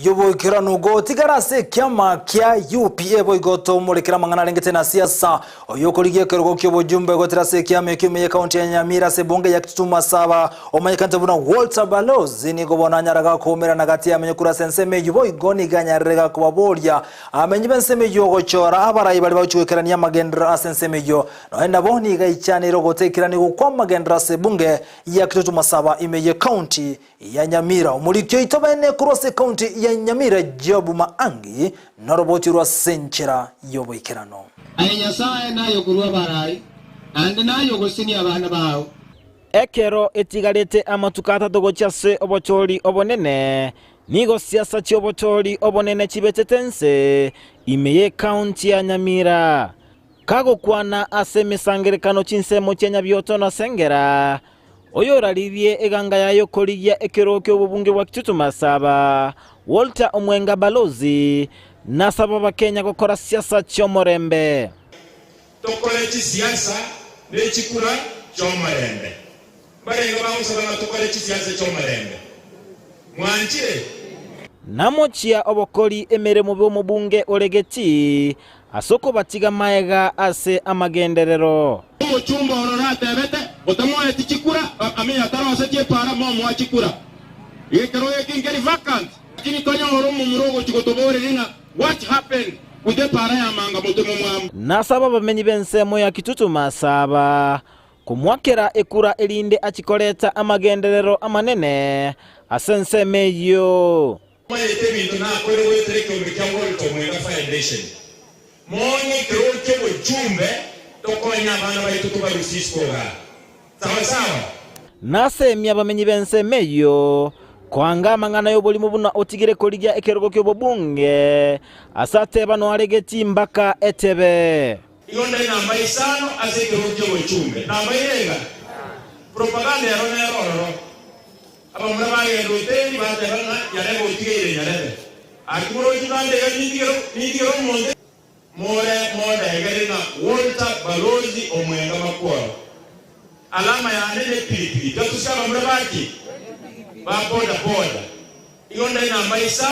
Y'oboikeranu gotigara ase ekiama kia UPA boigo tomorekere amang'ana arengete na siasa oyo okorigia ekerogo ki'obojumbe gotera ase ekiama ekio ime y'ekaunti ya Nyamira ase ebunge ya Kitutu Masaba omanyekanete buna Walter Balozi nigo bono anyara gakoumerana gati y'amenye korwa ase ensemo eyio boigo nigo anyarire gakobaboria amenyi b'ensemo eyio ogochora abarai baria bagochia goikerania amagenderero ase ensemo eyio nonya nabo nigo aichaneire ogotaikeranigwa kw'amagenderero ase ebunge ya Kitutu Masaba ime y'ekaunti ya Nyamira. Omoriki oito bene korwa ase ekaunti ya Nyamira Job Maangi noroboti rwa ase enchera y'oboikeranu. Aye Nyasae, naye okorua abarai, naende naye ogosesenia abana bao. Ekero etigarete amatuko atato gochia ase obochori obonene, nigo siasa chi'obochori obonene chibetete ense ime y'ekaunti ya Nyamira. Kagokwana ase emesangererekano chinsemo chia Nyabioto na Sengera, oyoraririe eganga yaye okorigia ekerogo ki'obobunge bwa Kitutu Masaba, Walter Omwenga Balozi, nasaba Abakenya gokora siasa chi'omorembe. Tokore chisiasa ne chikura chi'omorembe. Mbarenge bagosaba ng'a tokore chisiasa chi'omorembe. Mwanchire? Namochia obokori emeremo bw'omobunge ore getii, ase okobatiga maega ase amagenderero. Omochumba ororo atebete, Otamoeti chikura, amenye atarosetie epaara, momoa chikura. Iga ekerogo eke nkeri vacant. Lakini tonyore omomura ogochia gotoboreria ng'a what happened with epaara ya manga motwe momwamu. Nasaba abamenyi b'ensemo ya Kitutu Masaba Komoakera ekura erinde achie koreta amagenderero amanene ase ensemo eyio. Omanyete ebinto nakore goetera ekeombe kia Walter Omwenga Foundation. Moonye ekerogo ki'obochumbe tokonye abana baito tobarusie isiko igaa. Sawa sawa? Nasemie abamenyi b'ensemo eyio koanga amang'ana y'oborimo buna otigire korigia ekerogo ki'obobunge, ase ateba noaregetie mbaka etebe. Igo ndai namba isano ase ekerogo ki'obochumbe. Namba irenga? Propaganda ero nere ororo. Abamura bagenda hoteli bateba ng'a Nyarebe otigeire Nyarebe. Aki morochi bande iga nintigere nintigere omonto more mondegere ng'a Walter Balozi Omwenga Makworo. Alama yane ne pilipili. Gatusia abamura baki? Ba boda boda. Igo ndai namba isano.